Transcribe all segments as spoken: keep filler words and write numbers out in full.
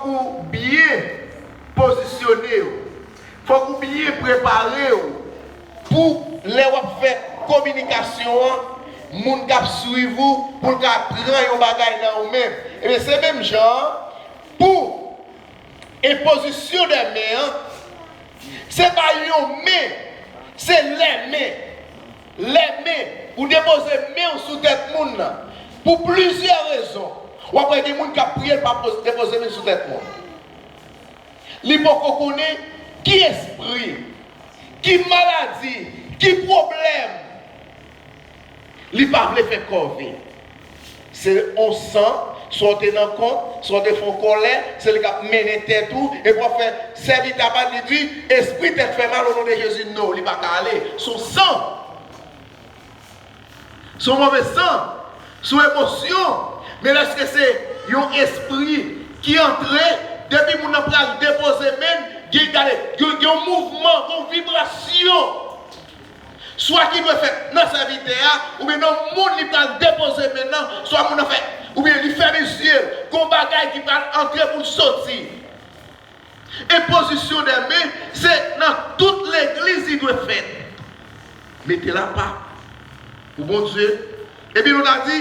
Fòk ou byen pozisyone w. Fòk ou byen prepare w pou lè w ap fè kominikasyon an, moun k ap swiv ou, pou l ka pran yon bagay nan ou menm. Ebyen, se menm jan an pou enpozisyon de men an. Se pa yon men, se lè men. Lè men, ou depoze men w sou tèt moun nan. Pou plizyè rezon, w ap wè gen moun k ap priye, l pa poz- depoze men l sou tèt moun. Li poko konnen ki espri, ki maladi, ki pwoblèm li pa vle fè kòve. Se yon san, swa w te nan kont, swa w te fè yon kòlè, se li k ap mennen tèt ou, epi w ap fè sèvitè a pa li di, espri tèt fè mal o non de Jezi, non, li pa ka ale. Se yon san. Se yon move san. Se yon emosyon. Men lèske se yon espri ki antre, depi moun nan pral depoze men l, gen, gade, gen, gen yon mouvman, gen yon vibrasyon. Swa ki dwe fèt nan sèvitè a, oubyen nan moun li pral depoze men nan, swa moun nan fè, oubyen li fèmen zye l, gon bagay ki pral antre pou l soti. Enpozisyon de men, se nan tout legliz li dwe fèt. Mete l apa pou Bondye. Epi nou ta di,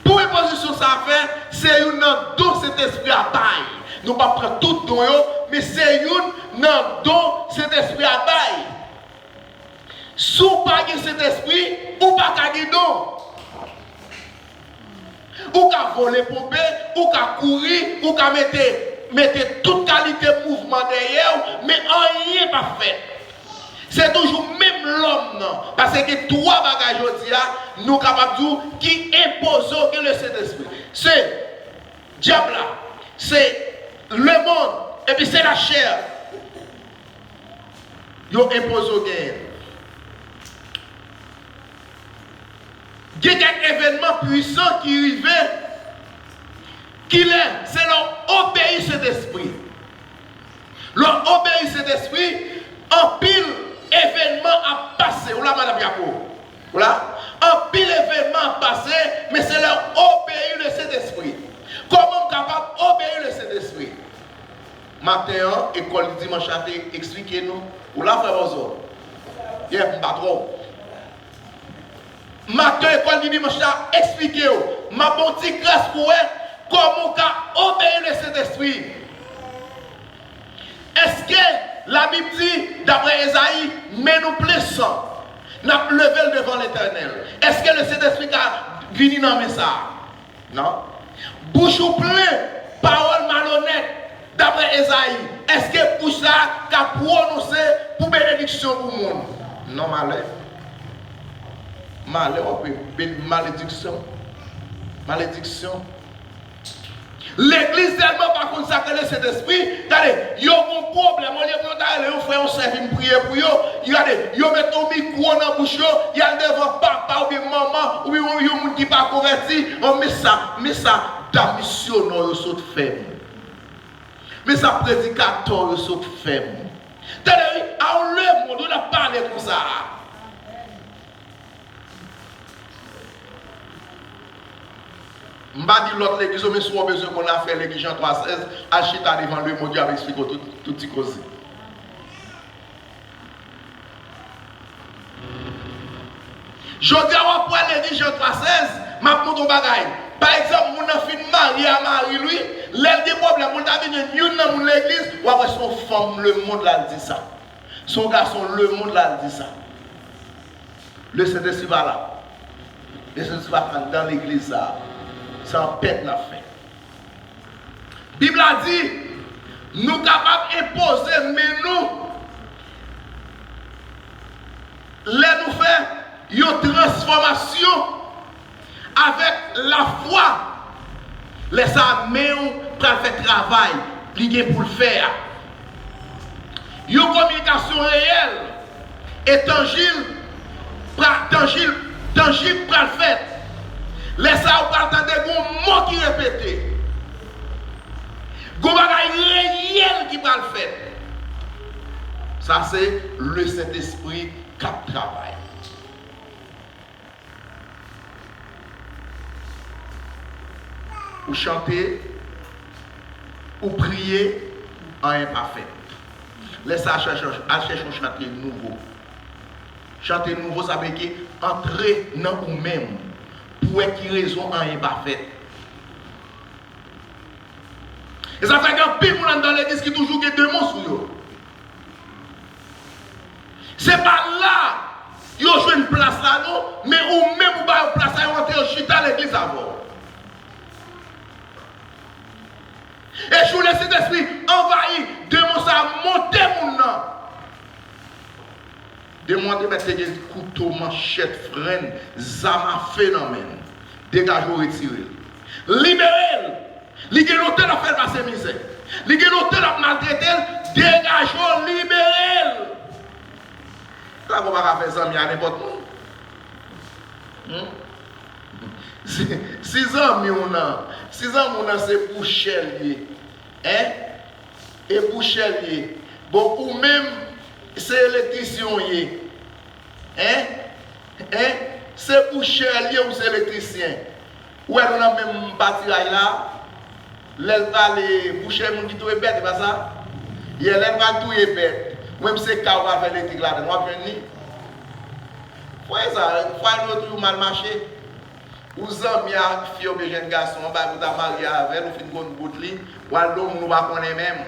pou enpozisyon sa a fè, se youn nan don Sentespri a bay. Nou p ap pran tout don yo, men se youn nan don Sentespri a bay. Si w pa gen Sentespri, ou pa ka gen don. Ou ka vole ponpe, ou ka kouri, ou ka mete, mete tout kalite mouvman dèyè w, men anyen p ap fèt. Se toujou menm lòm nan. Paske gen twa bagay jodi a, nou kapab di w ki enpoze w gen Lesentespri. Se dyab la, se lemonn, epi se lachè. Yo enpoze w genyen. Gen kèk evènman pwisan ki rive, kilè se lè w obeyi Sentespri. Lè w obeyi Sentespri, anpil evènman ap pase. Ou la, madanm Yapo? Ou la? Anpil evènman ap pase, men se lè w obeyi Lesentespri. Kòman m kapab obeyi Lesentespri? Maten an, ekòl di dimanch la te eksplike nou. Ou la, frè Bòzò? Yeah, m pa twò. Maten, ekòl di dimanch la eksplike w. M ap ba w ti kras pou wè kòman w ka obeyi Lesentespri. Èske Labib di, daprè Ezayi, men nou plen san, n ap leve l devan Letènèl? Èske Lesentespri ka vini nan men sa a? Non. Bouch ou plen pawòl malonèt, daprè Ezayi. Èske bouch sa a ka pwononse pou benediksyon pou moun? Non, malè. Malè, w ap ben-, malediksyon. Malediksyon. Legliz tèlman pa konn sa k rele Sentespri, gade, yo gon pwoblèm, olye pou yo ta rele yon frè, yon sè vin priye pou yo, gade, yo met yon mikwo nan bouch yo, y al devan papa oubyen manman, oubyen yon, yon moun ki pa konvèti, oh, men sa, men sa, dam misyonè yo sot fè m. Men sa, predikatè yo sot fè m. Tande wi, a w lemonn, w ap pale konsa a. M pa di lòt legliz yo, men si w bezwen konn afè legliz Jan twa sèz, al chita devan lemonn, y ap eksplike w tout, tout ti koze. Jodi a, w ap wè legliz Jan twa sèz, m ap montre w bagay. Pa egzanp, moun nan fin marye a mari l, wi, lè l gen pwoblèm, moun ta vin jwenn youn nan moun legliz, w ap wè se yon fanm lemonn l al di sa. Se yon gason lemonn l al di sa. Lesentespri pa la. Lesentespri pa anndan legliz sa a. Se yon pèt n ap fè. Bib la di, nou kapab enpoze men nou lè nou fè yon transfòmasyon avèk lafwa. Lè sa a, men w pral fè travay li gen pou l fè a. Yon kominikasyon reyèl e tanjib pra-, tanjib, tanjib pral fèt. Lè sa a, ou pral tande gon mo ki repete. Gon bagay reyèl ki pral fèt. Sa se Lesentespri k ap travay. Ou chante, Ou priye, anyen pa fèt. Lè sa a, chèche, al chèche yon chante nouvo. Chante nouvo, sa vle di antre nan ou menm pou wè ki rezon anyen pa fèt. E sa fè gen anpil moun anndan legliz ki toujou gen demon sou yo. Se pa la yo jwenn plas la non, men ou menm ou ba yo plas la, yo antre yo chita legliz avè w. E jou Lesentespri anvayi, demon sa a monte moun nan. Demon an te mèt te gen kouto, manchèt, frenn, zam afe nan men l. Degaje w, retire l. Libere l. Li gen lontan l ap fè l pase mizè. Li gen lontan l ap maltrete l. Degaje w, libere l. Sa w pa ka fè zanmi a nenpòt moun. Hmm? Si, si zanmi w nan, si zanmi w nan se bouchè l ye, en? E bouchè l ye. Bon, ou menm, se elektrisyen w ye. En? En? Se bouchè l ye ou se elektrisyen? Ou wè nou nan menm patiraj la? Lè l prale, bouchè moun ki touye bèt, e pa sa? Yè, lè l pral touye bèt, ou menm se kay ou pral fè elektrik ladan l, w ap jwenn li? Fwa sa, fwa nou yo toujou mal mache. Ou zanmi ak fi oubyen jèn gason an, bay pou ta marye avè l, ou fin konn bout li, w al do moun ou pa konnen menm.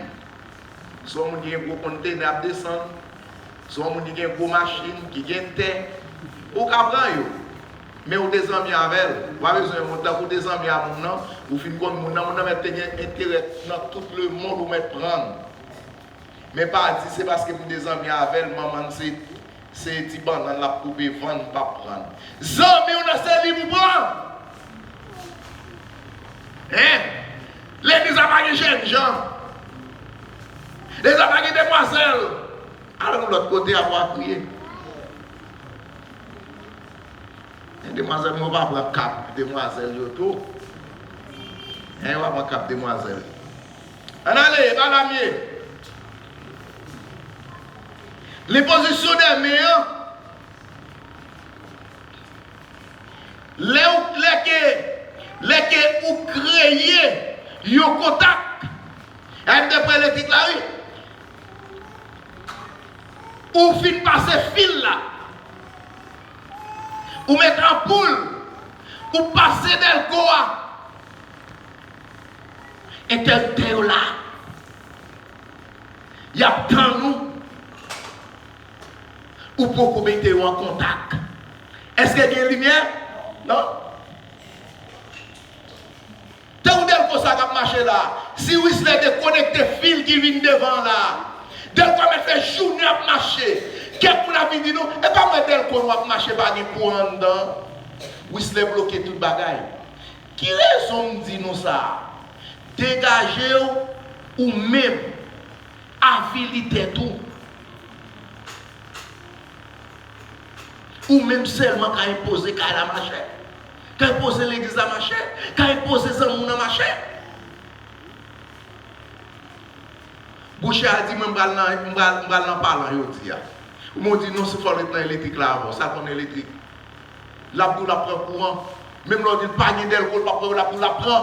Se yon moun ki gen gwo kontènè ap desann. Se yon moun ki gen gwo machin, ki gen tè. Ou ka pran yo. Men ou te zanmi avè l. Ou pa bezwen yon moun tankou ou te zanmi a moun nan. Ou fin konn moun nan, moun nan mèt te gen enterè nan tout lemonn ou mèt pran l. Men pa di se paske m te zanmi avè l, manman l se, se ti bannann l ap koupe vann, m p ap pran l. Zanmi w nan se li pou pran. Hein? Legliz la pa gen jènjan. Legliz la pa gen demwazèl. Al yon lòt kote apre w ap priye. Gen demwazèl, men w pa pran kap demwazèl yo tou. Hein, w pa pran kap demwazèl. Ann ale, e pa la m ye. Lè pozisyon dèmen an, lè ou, lè ke, lè ke ou kreye yon kontak, M de pran elektrik la, wi. Ou fin pase fil la. Ou met anpoul. Ou pase dèlko a. Entèriptè yo la. Y ap tann ou. Ou poko mete yo an kontak. Èske gen limyè? Non. Tankou dèlko sa k ap mache la, si Wislè dekonekte fil ki vin devan an la, dèlko a mèt fè jounen ap mache. Kèk moun ap vin di nou, e pa mwen dèlko nou ap mache pa gen kouran anndan. Wislè bloke tout bagay. Ki rezon m di nou sa a? Degaje w ou menm. Avili tèt ou. Ou menm sèlman ka enpoze kay la mache. Ka enpoze legliz la mache. Ka enpoze zanmi w nan mache. Bouchè a di mwen m pral nan, m pral, m pral nan palan yo di a. Ou men w di non se fò l ret nan elektrik la avè w. Sa konn elektrik. L ap di w l ap pran kouran. Menm lè w di l pa gen dèlko, l p ap pran yo, l ap di w l ap pran.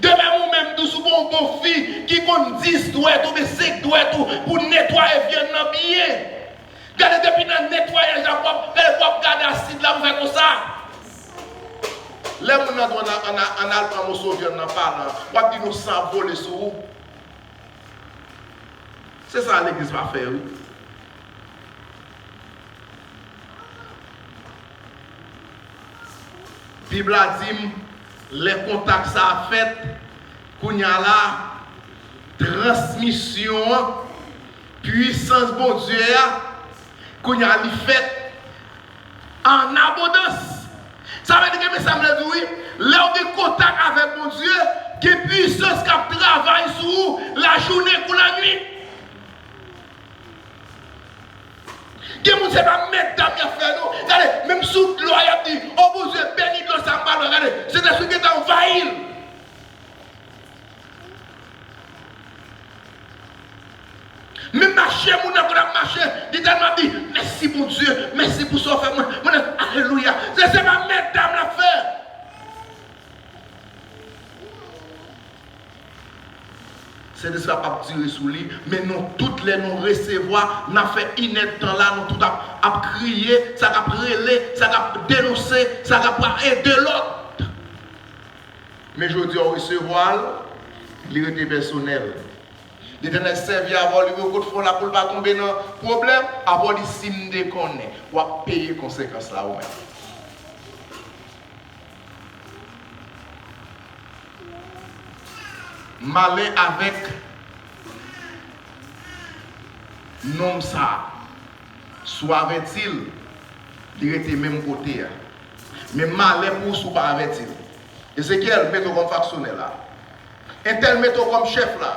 De menm ou menm tou, si w gen yon bon fi ki konn dis dwèt oubyen senk dwèt ou pou netwaye vyann nan byen. Gade depi nan netwayaj la, w ap, w ap gade asid la, w fè konsa. Lè moun nan di w ann, ann, ann al pran moso vyann nan palan, w ap di nou san ap vole sou ou. Se sa legliz pa fè, wi. Bib la di m, lè kontak sa a fèt, kounye a la, transmisyon an, pwisans Bondye a, kounye a li fèt an abondans. Sa vle di ke, men sa m vle di w, wi, lè w gen kontak avèk Bondye, gen pwisans k ap travay sou ou lajounen kou lannwit. Gen moun se pa mèt dam y ap fè non. Gade, menm sou dlo a y ap di, o Bondye, beni dlo sa m pral bwè. Gade, Sentespri gentan anvayi l. Menm mache moun nan konn ap mache, li tèlman ap di, mèsi Bondye, mèsi pou sa w fè mwen. Mwen, alelouya. Se, se pa mèt dam l ap fè. Sentespri a p ap dire sou li, men nou tout, lè nou resevwa, n ap fè inèdtan la, nou tout ap, ap kriye, sa k ap rele, sa k ap denonse, sa k ap ede lòt. Men jodi a, w resevwa l, li rete pèsonèl. Letènèl sèvi avè w, li rekòt fon la pou l pa tonbe nan pwoblèm, apre w di, "Si m te konnen," w ap peye konsekans la ou menm. Malè avèk nonm sa a. Si w avèti l, li rete menm kote a. Men malè pou ou si w pa avèti l. Ezekyèl, mete w kòm faksyonè la. Entèl, mete w kòm chèf la.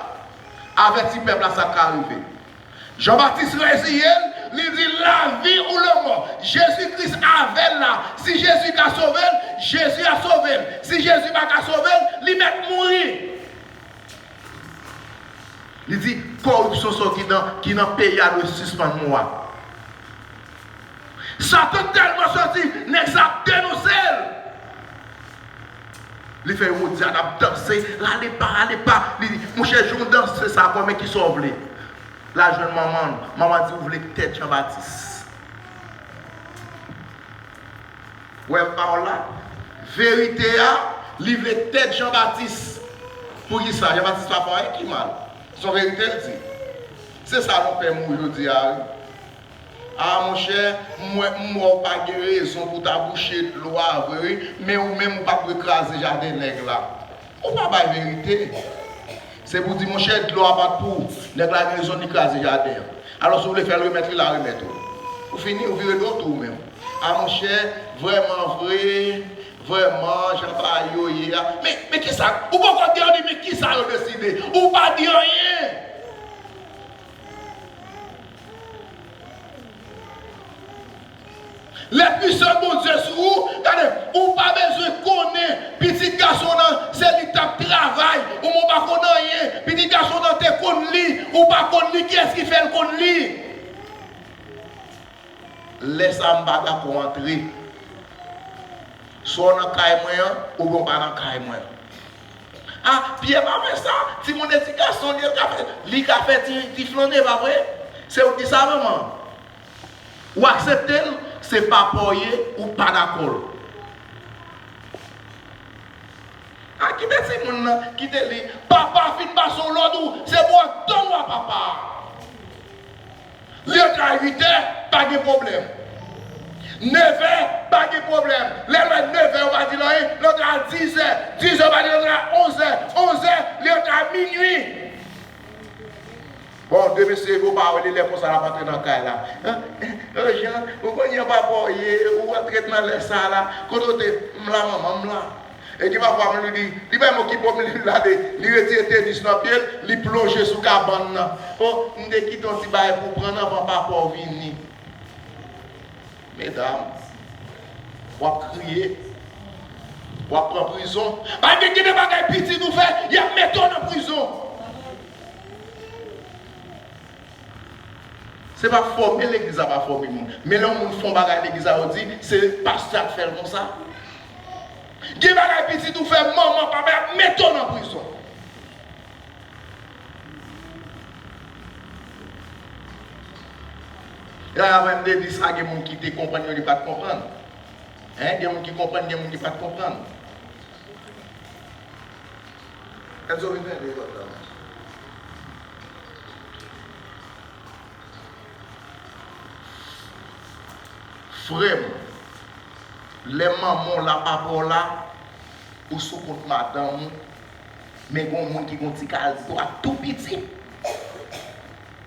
Avèti pèp la sa k ka rive. Jan Batis reziye l, li di, "Lavi ou lanmò." Jezi Kris avè l la. Si Jezi ka sove l, Jezi a sove l. Si Jezi pa ka sove l, li mèt mouri. Li di, "Kòripsyon sa ki nan, ki nan peyi a dwe sispann mwa." Satan tèlman sòti, nèg sa ap denonse l. Li fè Ewodyad ap danse, rale pa, rale pa. Li di, "Monchè, jan w danse sa, kòman ki sa w vle?" L al jwenn manman l. Manman di, "Ou vle tèt Jan Batis." Ou wè pawòl la? Verite a, li vle tèt Jan Batis. Poukisa? Jan Batis pa fè anyen ki mal. Se yon verite l di. Se sa nou pè mou jodi a, wi. A, monchè, m wè, m wè w pa gen rezon pou w ta bouche dlo a vre, wi. Men ou menm, ou pa t dwe kraze jaden nèg la. Ou pa bay verite. Se pou di, "Monchè, dlo a pa t pou ou." Nèg la gen rezon li kraze jaden an. Alò, si w vle fè l remèt li, l a remèt ou. Ou fini, ou vire do w tou ou menm. A, monchè, vrèman vre, vrèman, jan bagay yo ye a. Men, men kisa, ou poko di anyen, men kisa yo deside? Ou pa di anyen. Lè pwisans Bondye sou ou, gade, ou pa bezwen konnen pitit gason w nan, se li k t ap travay, ou menm ou pa konn anyen, pitit gason w nan te konn li, ou pa konn li, kiyès ki fè l konn li? Lè sa a m pa dakò antre. Swa w nan kay mwen an, oubyen w pa nan kay mwen an. A, Pyè pa fè sa, timoun e ti gason li, li ka fè, li ka fè ti, ti flannen, pa vre? Se ou ki di sa, manman. Ou aksepte l, se papa w ye, ou pa dakò l. A, kite timoun nan, kite li. Papa fin pase w lòd ou, se pou w ak tan w a papa a. Li antre a uit è, pa gen pwoblèm. Nèf è, pa gen pwoblèm. Lè l wè nèf è, ou pa di l anyen, li antre a diz è. Diz è, ou pa di l antre a onz è. Onz è, li antre a minui. Bon, demen se yo pa wè li lè konsa l ap antre nan kay la. An, an, Jan, ou konn jan papa w ye, ou antre nan lè sa la. Kote w te? M la, manman, m la. E gen pafwa m li, li pa menm okipe w, li lale, li retire tenis nan pye l, li plonje sou kabann nan. O, m te kite yon ti bagay pou w pran anvan papa w vini. Medam, w ap kriye, w ap pran prizon. Pa gen, gen de bagay pitit ou fè, y ap mete w nan prizon. Se pa fòme legliz la pa fòme moun. Men lè yon moun fè yon bagay legliz la, yo di, se pastè a k fè l konsa. Gen bagay pitit ou fè, manman, papa, y ap mete w nan prizon. E la, menm de di sa, gen moun ki te konprann, yo di pa t konprann. Hein? Gen moun ki konprann, gen moun ki pa t konprann. Enzo, vin tande lòt la. Frè m, lè manman w la, papa w la, ou sou kont madanm ou, men gen yon moun ki gen yon ti kal dwat tou piti.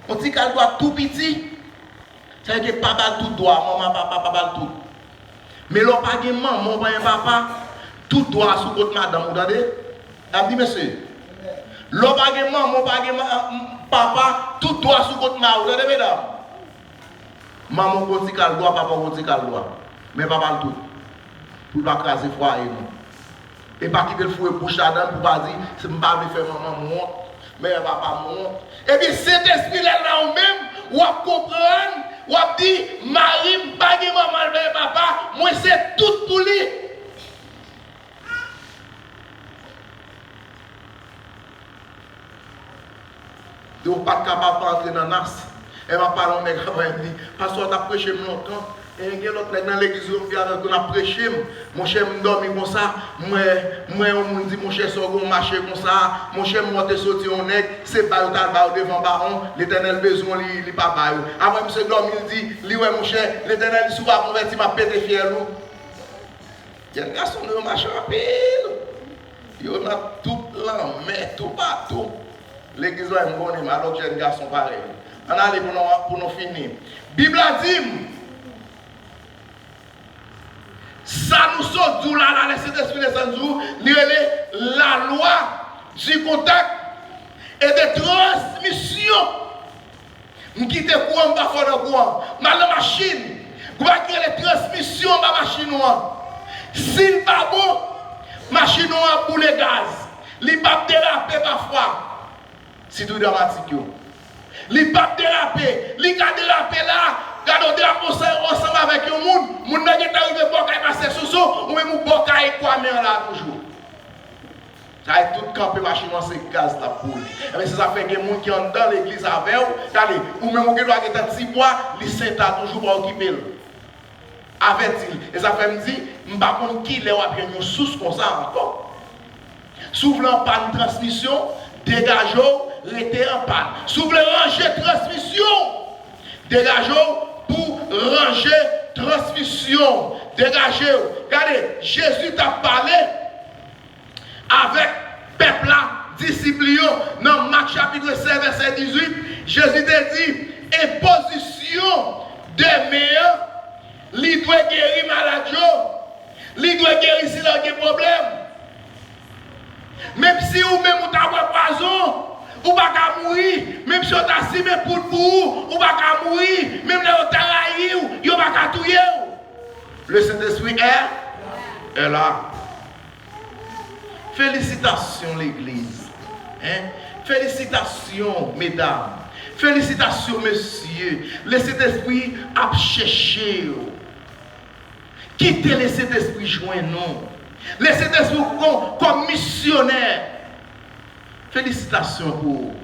Yon ti kal dwat tou piti. Sa vle di pa ba l tout dwa, manman, papa, pa ba l tout. Men lè w pa gen manman, w pa gen papa, tout dwa a sou kont madanm ou, tande? N ap di mesye. Lè w pa gen manman, w pa gen ma-, papa, tout dwa a sou kont mari w, tande medam? Manman w gon ti kal dwa, papa w gon ti kal dwa. Men pa ba l tout. Pou l pa kraze fwaye nou. E pa kite l foure bouch ladan l pou pa di, "Se m pa vle fè manman m wont, men papa m wont." Ebyen, Sentespri la nan ou menm, w ap konprann, w ap di, "Mari m pa gen manman, l pa gen papa, mwen se tout pou li." Yo pa t kapab pa antre nan nas. E m ap pale yon nèg avè m, li, pastè, w t ap preche m lontan. E gen lòt nèg nan legliz yo, m gen avèk yo, n ap preche m. Monchè, m dòmi konsa, m wè, m wè yon moun di, monchè, sa w gen w mache konsa. Monchè, m wè w te soti yon nèg, se ba yo t al ba yo devan bawon, Letènèl bezwen w, li, li pa ba yo. Apre misye dòmi, l di, li wè, monchè, Letènèl di, si w pa konvèti, m ap pete fyèl ou. Jèn gason nou yo mache anpil. Yo nan tout lanmè, toupatou. Legliz la, m konnen, m alòk jèn gason parèy. Ann ale pou nou, pou nou fini. Bib la di m, sa nou sot di w la, la, lè Sentespri desann di w, li rele la loi du contact et de transmission. M kite kouran, m pa fò nan kouran. M al nan machin. Gen bagay ki rele transmisyon anba machin ou an. Si l pa bon, machin ou an ap boule gaz. Li p ap derape pafwa. Sitou dramatik yo. Li p ap derape. Li ka derape la, gade w derape ansanm, ansanm avèk yon moun. Moun nan gentan rive bò kay pastè Soso, ou menm ou bò kay Kwame an la toujou. Sa e tout kanpe machin nan se gaz l ap boule. Ebyen, se sa k fè gen moun ki anndan legliz avè w. Gade, ou menm ou gen dwa gentan ti bwa, li senta toujou, pa okipe l. Avèti l. E sa k fè m di, m pa konn kilè w ap jwenn yon sous konsa ankò. Si w vle an pàn transmisyon, degaje w, rete an pàn. Si w vle ranje transmisyon, degaje w pou ranje transmisyon. Degaje w. Gade, Jezi t ap pale avèk pèp la, disip li yo, nan Mak chapit sèz, vèsè dizuit, Jezi te di, enpozisyon de men an, li dwe geri malad yo, li dwe geri sila yo gen pwoblèm. Menm si ou menm ou ta bwè pwazon, ou pa ka mouri. Menm si yo ta simen poud pou ou, ou pa ka mouri. Menm lè yo ta rayi w, yo pa ka touye w. Le Saint-Esprit est, est là. Felisitasyon legliz. Hein? Felisitasyon medam. Felisitasyon mesye. Lesentespri ap chèche w. Kite Lesentespri jwenn ou. Lesentespri ou pran w kòm misyonè. Felisitasyon pou ou.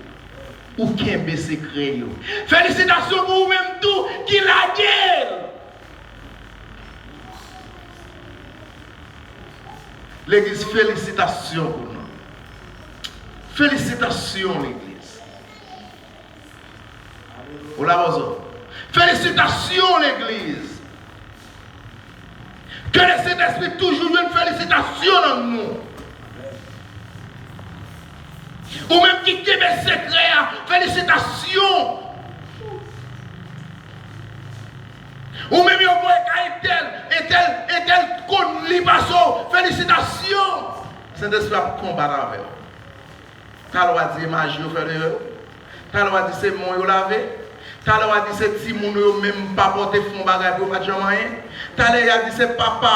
Ou kenbe sekrè yo. Felisitasyon pou ou menm tou ki lage l. Legliz, felisitasyon pou nou. Felisitasyon, legliz. Ou la, bozo? Felisitasyon, legliz. Ke Lesentespri toujou jwenn felisitasyon nan nou. Ou menm ki kenbe sekrè a, felisitasyon. Ou menm yo voye kay entèl, entèl, entèl konn li pase w, felisitasyon. Sentespri ap konbat avè w. Talè w a di e maji yo fè leve w. Talè w a di se men w yo lave. Talè w a di se timoun ou yo menm pa pote fon bagay pou yo pa t janm anyen. Talè y a di se papa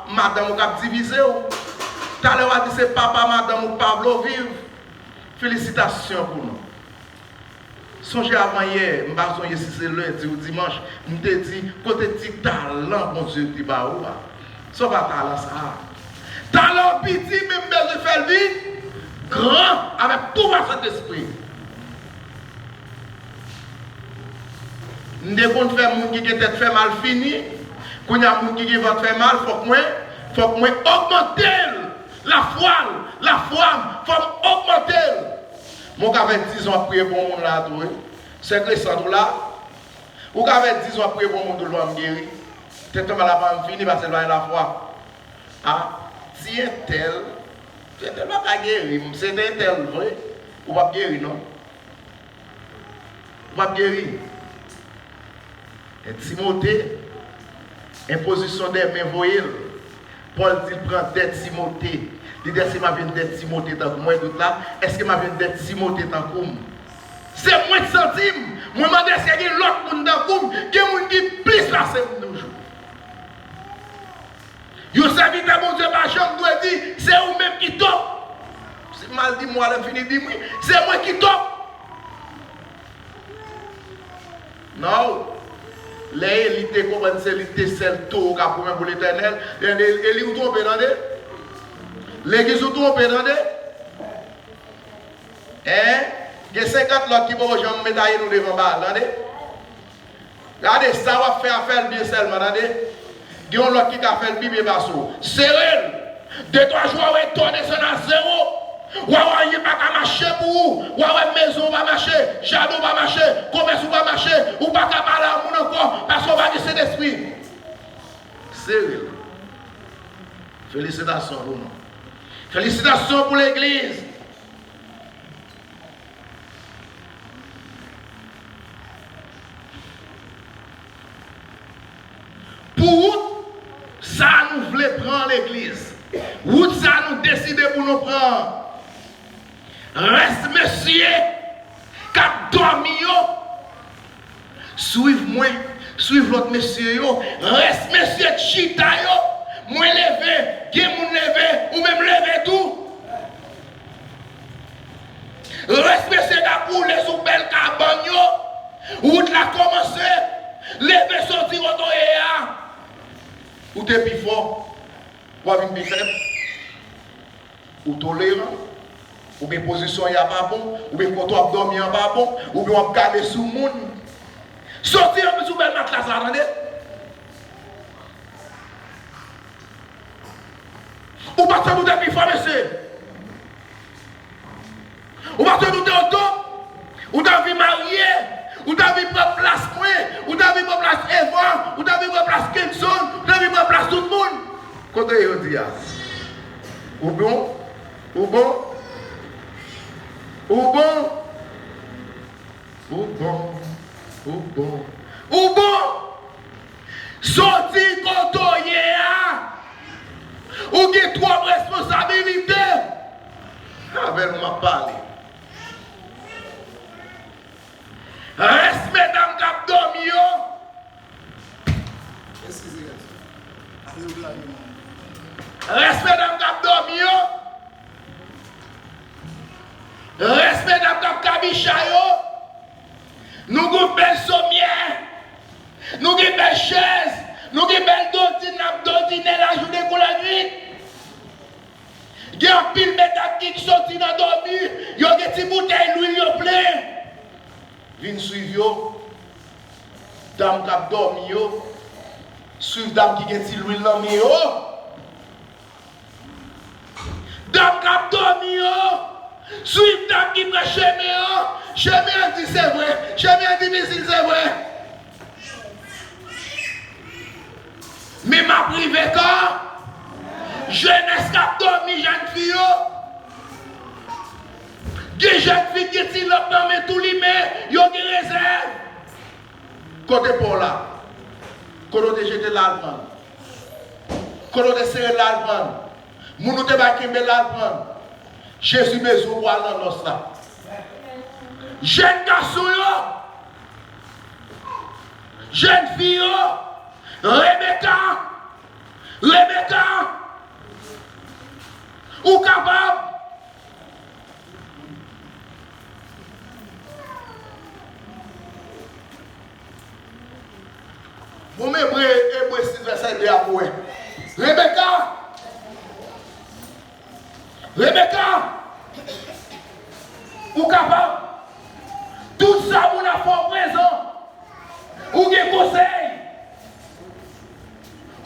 madanm ou k ap divize w. Talè w a di se papa madanm ou k pa vle w viv. Felisitasyon pou nou. Sonje avan yè, m pa sonje si se lendi ou dimanch, m te di, kote ti talan Bondye te ba ou a? Sa w pa talan sa a? Talan w piti, men m bezwen fè l vin gran avèk pouvwa Sentespri. M te konn fè moun ki gen tèt fè mal fini, kounye a moun ki gen vant fè mal, fòk mwen, fòk mwen ogmante l, lafwa l, lafwa m, fò m ogmante l. Men w ka fè dizan w ap priye pou yon moun la tou, wi. Sè Crescent tou la. Ou ka fè dizan w ap priye pou yon moun tou l pa janm geri. Tèt fè mal la pa janm fini paske l pa gen lafwa. A, ti entèl, ti entèl pa ka geri. Se te entèl vre, ou p ap geri non. Ou p ap geri. E Timote, enpozisyon dè men voye l. Pòl di l pran dè Timote. Li di èske m ap jwenn dè Timote tankou m? Mwen dout la, èske m ap jwenn dè Timote tankou m? Se mwen k santi m. Mwen mande èske gen lòt moun tankou m, gen moun ki plis pase m toujou. Yon sèvitè Bondye pa janm dwe di se ou menm ki tòp. Si m mal di mo a, lè m fini di m wi, se mwen ki tòp. Non. Lè Eli te konprann se li te sèl towo k ap goumen pou Letènèl, Eli, Eli ou twonpe tande. Legliz ou twonpe tande. Hein? Gen senkant lòt ki poko janm met ajenou devan Baal, tande. Gade sa w ap fè a, fè l byen sèlman, tande. Gen yon lòt ki ka fè l pi byen pase w. Sere l. De twa jou, w a wè tò desann a zewo. W a wè anyen pa ka mache pou ou. W a wè mezon w pa mache, jaden w pa mache, komès ou pa mache, ou pa ka pale a moun ankò, paske w pa gen Sentespri. Sere l. Felisitasyon pou nou. Felisitasyon pou legliz. Pou wout sa nou vle pran legliz, wout sa nou deside pou nou pran, rès mesye k ap dòmi yo, swiv mwen, swiv lòt mesye yo, rès mesye k chita yo, mwen leve, gen moun leve, ou menm leve tou. Rès mesye k ap woule sou bèl kabann yo, wout la kòmanse, leve soti kote w ye a. Ou te pi fò, w a vin pi fèb. Ou toleran, oubyen pozisyon w ye a pa bon, oubyen kote w ap dòmi an pa bon, oubyen w ap gade sou moun. Soti anpi sou bèl matlas la, tande. Ou pa t santi w te pi fò, mesye? Ou pa t santi w te oto? Ou t anvi marye? Ou t anvi pran plas mwen? Ou t anvi pran plas Eva? Ou t anvi pran plas Kenson? Ou t anvi pran plas tout moun? Kote yo di a? Ou bon? Ou bon? Ou bon? Ou bon? Ou bon? Ou bon? Soti kote w ye a! Ou gen twòp responsabilite! Avè l m ap pale. Rès medam k ap dòmi yo. Eskize, gason. Rès medam k ap dòmi yo. Rès medam k ap kabicha yo. Nou gen bèl somyè. Nou gen bèl chèz. Nou gen bèl dodin, n ap dodinen lajounen kou lannwit. Gen anpil medam ki soti nan dòmi, yo gen ti boutèy lwil yo plen. Vin swiv yo. Dam k ap dòmi yo, swiv dam ki gen ti lwil nan men yo. Dam k ap dòmi yo, swiv dam ki pran chemen an. Chemen an di se vre, chemen an difisil se vre. Men m ap rive kan? Jenès k ap dòmi, jèn fi yo. Gen jèn fi ki gen ti lanp nan men tou limen, yo gen rezèv. Kote pa w la? Kote w te jete l al pran? Kote w te sere l al pran? Moun ou te bay kenbe l al pran? Jezi bezwen w pou al nan nòs la. Jèn gason yo, jèn fi yo, Rebeka, Rebeka, ou kapab. Bon, men Ebre, Ebre sis vèsè de a pou wè. Rebeka! Rebeka! Ou kapab. Tout sa moun ap fè w prezan. Ou gen konsèy.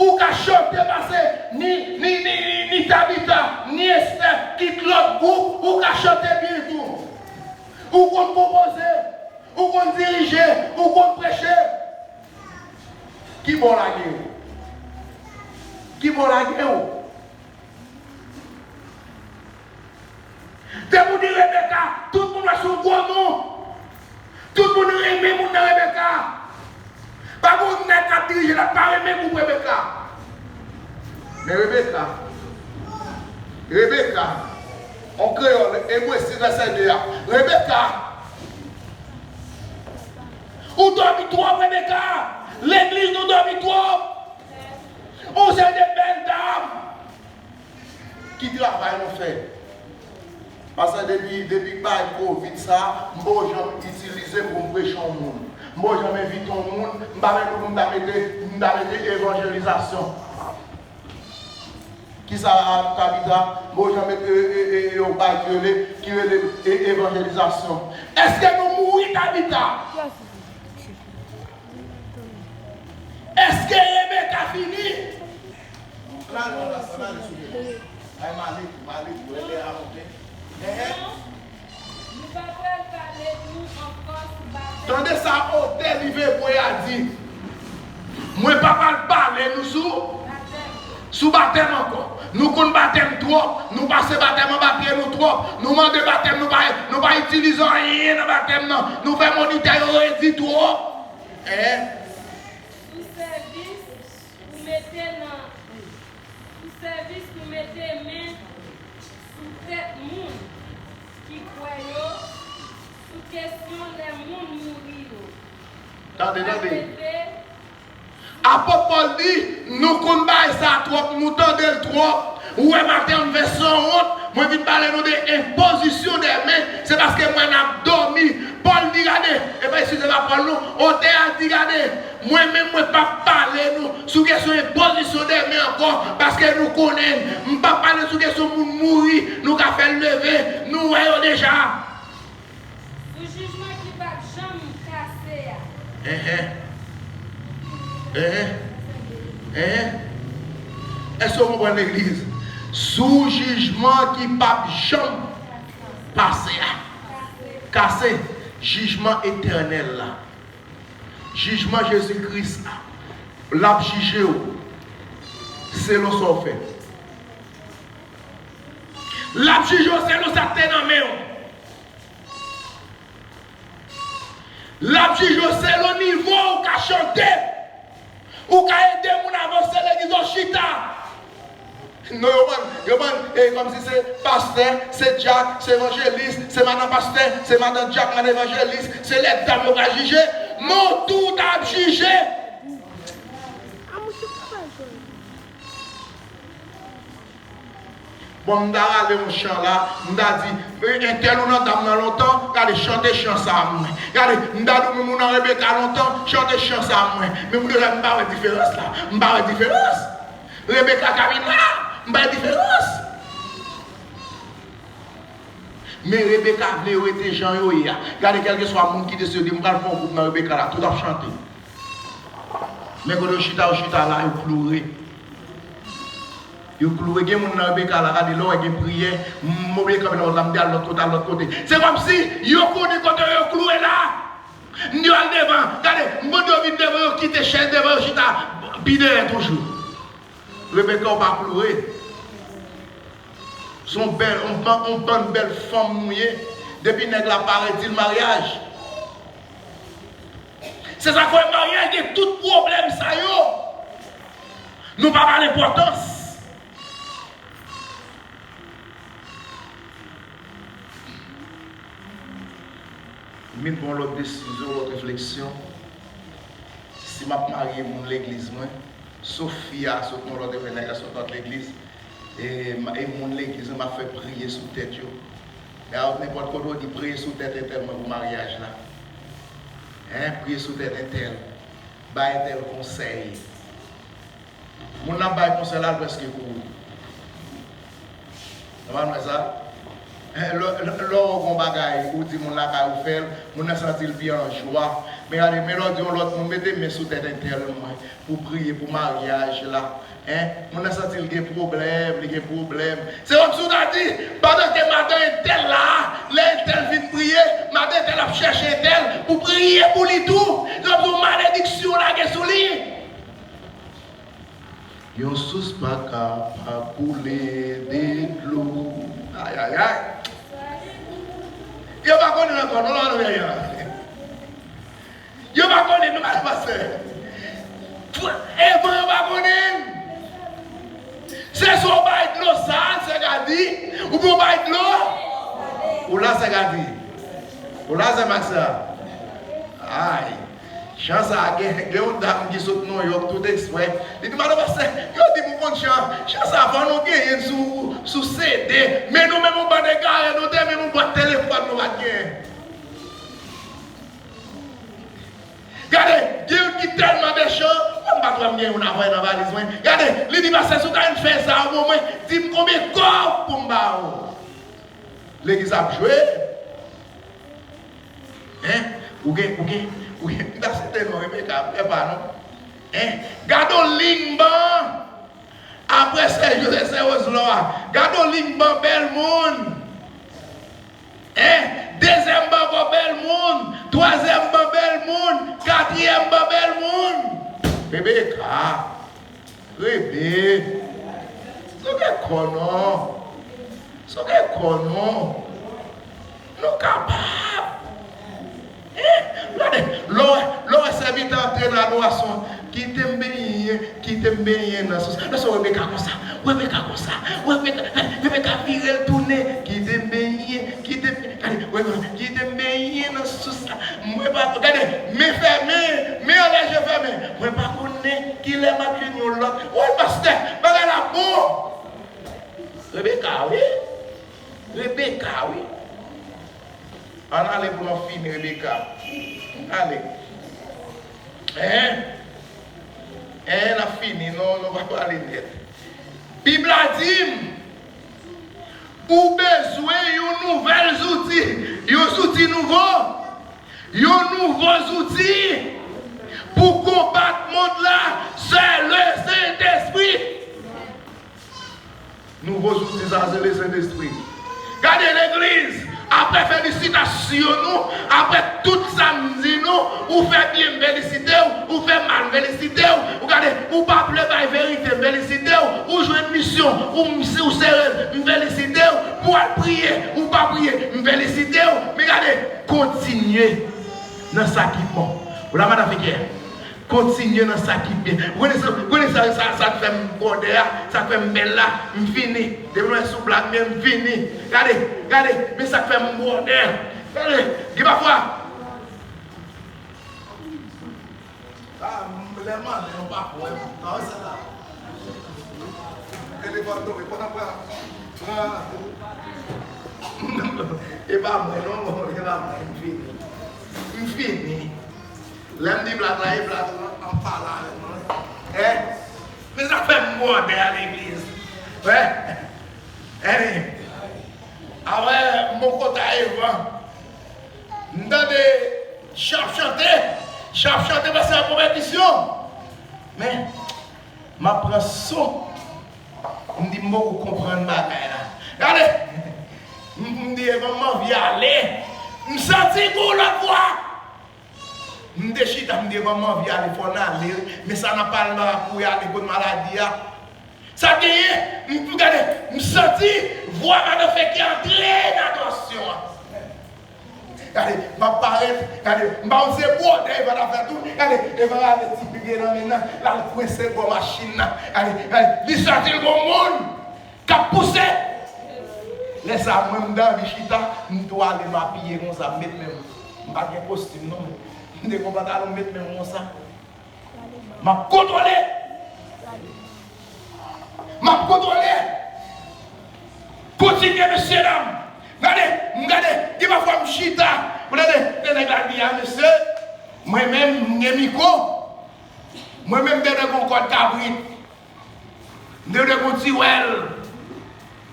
Ou ka chante pase ni, ni, ni, ni, ni Tabita, ni Estè, kit lòt gwoup, ou ka chante byen tou. Ou konn konpoze, ou konn dirije, ou konn preche. Ki bò lage w? Ki bò lage w? Depi w di Rebeka, tout moun wè se yon gwo non. Tout moun renmen moun nan Rebeka. Pa gen yon nèg k ap dirije l ap pa renmen gwoup Rebeka. Men Rebeka, Rebeka, an kreyòl, Ebre sis vèsè de a, Rebeka, ou dòmi twòp, Rebeka. Legliz nou dòmi twòp. Yon seri de bèl dam ki travay nou fè. Paske depi, depi bay kovid sa, m poko janm itilize pou m preche yon moun. M poko janm envite yon moun, m pa menm pou m ta mete, m ta mete evanjelizasyon. Kisa Tabita, m poko janm mete, e, e, e, yon bagay ki rele, ki rele, e, evanjelizasyon. Èske nou mouri Tabita? Èske Rebeka fini? Ann ale, ann ale, ann ale sou Rebeka. Ay, m ale tou, m ale tou, lè a monte. Enhen. Nou pa pral pale nou ankò sou batèm. Tande sa otè liv Ebre a di. Mwen pa pral pale nou sou, sou batèm ankò. Nou konn batèm twòp. Nou pase batèm anba pye nou twòp. Nou mande batèm, nou pa, nou pa itilize anyen nan batèm nan. Nou fè monitè yo redi twòp. Enhen. Sou sèvis pou mete nan, sou sèvis pou mete men sou tèt moun ki kwè yo, sou kesyon lè moun mouri yo. Tande, tande. Apot Pòl di, nou konn bagay sa twòp, nou tande l twòp. Ou wè maten an m fè sanwont, mwen vin pale nou de enpozisyon dè men, se paske m wè n ap dòmi. Pòl di, gade, e pa, eskize, pa Pòl non, otè a di, gade, mwen menm mwen p ap pale nou sou kesyon enpozisyon dè men ankò, paske nou konnen, m p ap pale sou kesyon moun mouri, nou ka fè l leve, nou wè yo deja. Sou jijman ki p ap janm kase a. Enhen. Enhen. Enhen. Èske w konprann, legliz? Sou jijman ki p ap janm pase a. Kase. Jijman etènèl la. Jijman Jezi Kris la. L ap jije w selon sa w fè. L ap jije w selon sa k te nan men w. L ap jije w selon nivo ou ka chante. Ou ka ede moun avanse legliz ou chita. Non, yo bann, yo bann, e kòmsi se pastè, se dyak, se evanjelis, se madan pastè, se madan dyak, madan evanjelis, se lèdam yo ka jije. Men w tou w t ap jije. Bon, m ta rale yon chan la, m ta di, "E, entèl ou nan dam nan lontan, gade, chante chan sa a mwen. Gade, m ta di, ou menm ou nan Rebeka lontan, chante chan sa a mwen." Men moun yo la, m pa wè diferans la. M pa wè diferans. Rebeka ka vin la, m pa wè diferans. Men Rebeka vle yo rete jan yo ye a. Gade, kèlkeswa moun ki deside, m pral fè yon gwoup nan Rebeka la, tout ap chante. Men kote yo chita, yo chita la, yo kloure. Yo kloure. Gen moun nan Rebeka la, gade, lè w wè gen priyè, m oblije kanpe nan wòt la, m di al lòt kote, al lòt kote. Se kòmsi yo konnen kote yo kloure la. M di yo al devan. Gade, m mande yo vin devan, yo kite chèz devan, yo chita pi dèyè toujou. Rebeka, ou pa kloure. Se yon bèl, yon ban-, yon bann bèl fanm nou ye. Depi nèg la parèt, di l maryaj. Se sa k fè maryaj gen tout pwoblèm sa yo. Nou pa ba l enpòtans. M vin pran yon lòt desizyon, lòt refleksyon. Si m ap marye moun legliz mwen, sof fi a sot nan lòt, epi nèg la sot nan lòt legliz, e, m-, e moun legliz mwen, m ap fè priye sou tèt yo. E a nenpòt kote w di priye sou tèt entèl mwen pou maryaj la. Hein, priye sou tèt entèl. Bay entèl konsèy. Moun nan ap bay konsèy la, l prèske kouri. Nou pa konn wè sa? Lè, lè, lè w gen yon bagay, ou di moun lakay ou fè l, moun nan santi l pi an jwa. Men gade, men lè w di yon lòt moun, mete men sou tèt entèl mwen pou priye pou maryaj la. Hein? Moun nan santi l gen pwoblèm, li gen pwoblèm. Se kòmsi w ta di, pandan ke madan entèl la, lè entèl fin priye, madan entèl ap chèche entèl pou priye pou li tou. Se kòmsi yon malediksyon lage sou li. Yon sous pa ka pa koule de dlo. Ay, ay, ay. Yo pa konnen ankò, non, non, non, non. Yo pa konnen, non, non, pastè. Evan yo pa konnen. Se swa w bay dlo sal, sè Gadi, oubyen w bay dlo. Ou la, sè Gadi. Ou la, sè Max la. Ay. Chan sa a gen, gen yon dam ki sot Nouyòk tout eksprè. Li di, "Madan pastè, yo di m ou konn chan. Chan sa a fò nou genyen l sou, sou C D. Men nou menm yon bann egare, nou te menm yon bwat telefòn nou pa t genyen." Gade, gen youn ki tèlman de chan, mwen m pa t wè m gen youn avè nan valiz mwen. Gade, li di, "Pastè, si w ta vin fè sa a pou mwen, di m konbyen kòb pou m ba ou." Legliz ap jwe. Ou gen, ou gen, ou gen, m ta site non Rebeka, epa non. Hein? Gade yon liy m ban apre sè Jozè, sè Roselò a. Gade yon liy m ban bèl moun. Hein? Dezyèm ban bèl moun. Twazyèm ban bèl moun. Katriyèm ban bèl moun. Rebeka. Rebe. Soke kò non. Soke kò non. Nou kapab. Hein? Gade, lè w wè, lè w wè sèvitè antre nan adorasyon, kite m benyen, kite m benyen nan sous. Lè sa Rebeka konsa, Rebeka konsa, Rebeka, Rebeka vire l tounen, kite m benyen, kite m, gade, Rebeka, kite m benyen nan sous la. Mwen pa, gade, men fèmen, men anlè je fèmen. Mwen pa konnen kilè m ap jwenn yon lòt. Woy, pastè, bagay la bon. Rebeka, wi. Rebeka, wi. Ann ale pou nou fini, Rebeka. Ann ale. Hein? Hein, n ap fini, non, nou pa prale nèt. Bib la di m, ou bezwen yon nouvèl zouti, yon zouti nouvo, yon nouvo zouti pou konbat mond la, se Lesentespri. Nouvo zouti sa, se Lesentespri. Gade legliz, apre felisitasyon nou, apre tout sa m di nou, ou fè byen, m felisite w, ou fè mal, m felisite w, ou gade, ou pa vle bay verite, m felisite w, ou jwenn misyon, ou, m, si w serye, m felisite w, pou w al priye, ou pa priye, m felisite w, men gade, kontinye nan sa ki bon. Ou la, madan Fekè? Kontinye nan sa ki byen. Ou konnen sa, ou konnen sa, sa, sa k fè m bwòdè a, sa k fè m bèl la, m fini. Depi mwen sou blag mwen, m fini. Gade, gade, men sa k fè m bwòdè. Gade, gen pafwa. Ah, m, lè m mande, nou pa kwè m. Non, se la. Telefòn tonbe, pran, pran, pran. E pa mwen, non, e pa mwen, m fini. M fini. Lè m di blag la, e blag la, an pale avè nou. Hein? Men sa fè m bwòdè a legliz. Hein? Hein? Avè m bon kota evan. M tande chan ap chante, chan ap chante paske an konpetisyon. Men, m ap pran son. M di m poko konprann bagay la. Gade! M, m di evan m anvi ale. M santi gon lòt vwa. M te chita, m di evan m anvi ale, fò n ale. Men sa n ap pale m pa ka kouri ale kot maladi a. Sa genyen, m tou gade, m santi vwa madan Fekè antre nan adorasyon an. Gade, m ap parèt, gade, m pa konn se bwòdè Evan ta fè tou, gade, Evan rale ti bibye nan men nan, l al kwense bò machin nan, gade, gade, li santi l gon moun k ap pouse. Lè sa a, mwen, m t anvi chita, m tou ale, m apiye konsa, m met men m. M pa t gen kostim non, men m te gon pantalon, m met men m konsa. M ap kontwole. M ap kontwole. Kontinye, mesye dam. Gade, m gade, gen pafwa m chita. Ou tande, lè nèg la di a, mesye, mwen menm, m gen mikwo. Mwen menm, m te dwe gon kòd kabrit. M te dwe gon tiwèl.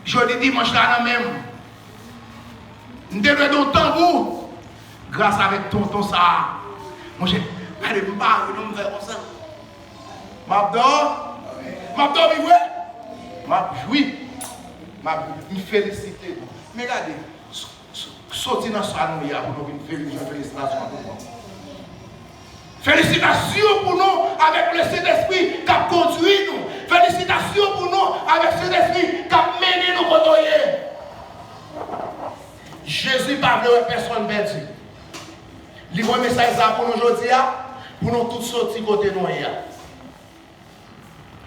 Jodi dimanch la nan men m. M te dwe gon tanbou. Gras avèk tonton sa a. Monchè, gade, m pa ri non, m fè konsa. M ap dò-, m ap dòmi vre. M ap jwi. M ap, m felisite nou. Men gade, s-, s-, soti nan sa nou ye a pou nou vin feli-, jwenn felisitasyon tout bon. Felisitasyon pou nou avèk Lesentespri k ap kondui nou. Felisitasyon pou nou avèk Sentespri k ap mennen nou kote w ye. Jezi pa vle wè pèsonn pèdi. Li voye mesaj sa a pou nou jodi a, pou nou tout soti kote nou ye a.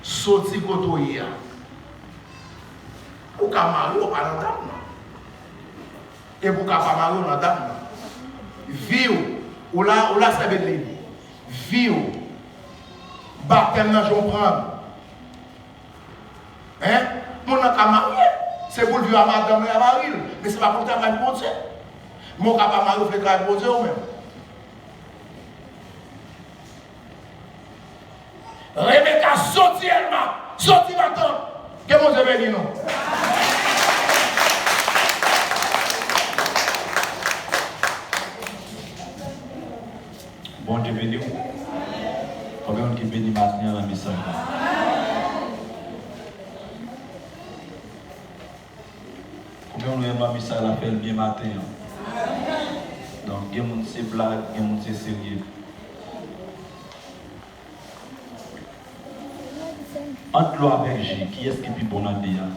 Soti kote w ye a. Ou ka mare, ou pa nan dam nan. Epi ou ka pa mare, ou nan dam nan. Vi w, ou la, ou la sèvi l. Vi w. Batèm nan jan w pran l. Hein? Moun nan ka marye. Se pou l viv a madanm li, a mari l. Men se pa pou l travay pou Bondye. Men w ka pa marye, w vle travay pou Bondye ou menm. Rebeka soti Èlma, soti matant. Ke Bondye beni nou. Bondye beni w. Konbyen moun ki beni maten an nan mesaj la? Konbyen moun renmen mesaj la fè l byen maten an? Donk, gen moun se blag, gen moun se serye. Ant dlo avèk ji, kiyès ki pi bon nan de a?